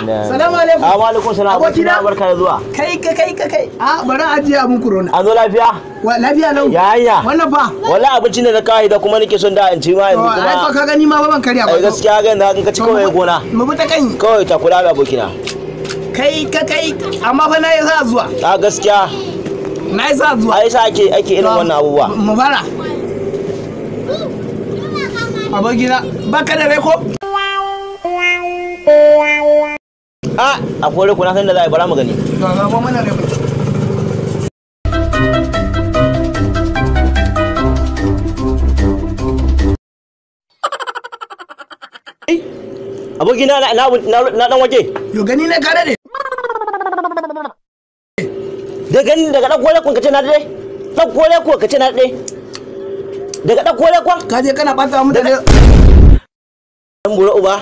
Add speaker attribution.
Speaker 1: Salamu alaikum.
Speaker 2: Wa alaikum salam.
Speaker 1: Abokina.
Speaker 2: Barka da zuwa.
Speaker 1: Kai ka kai ka kai. A bari a ajiye abun corona.
Speaker 2: An zo lafiya?
Speaker 1: Wa lafiya lau.
Speaker 2: Ya hanya?
Speaker 1: Wannan fa.
Speaker 2: Wallahi abincin da na kawo da kuma nake son da in ci ma yanzu
Speaker 1: To ai
Speaker 2: kuma.
Speaker 1: fa ka gani ma ba ban karya ba.
Speaker 2: Ai gaskiya ga yanzu in ka ci kawai gona.
Speaker 1: Mu bi ta kan.
Speaker 2: Kawai ta kula da abokina.
Speaker 1: Kai ka kai amma fa na yi sa zuwa.
Speaker 2: A gaskiya
Speaker 1: Na yi sa zuwa.
Speaker 2: ai sa ake irin wannan abubuwa.
Speaker 1: Mu fara. Abokina baka da rai ko?
Speaker 2: A akwai riko na san da za a yi bara mu gani.
Speaker 1: To ga mu mana rai.
Speaker 2: Abokina na dan wake.
Speaker 1: Yo gani ne ka dade.
Speaker 2: Da gani daga dan kore kun ka ce na dade. Dan kore ko ka ce na dade. Daga dan kore kun.
Speaker 1: Ka je kana bata mutane.
Speaker 2: Dan bura uba.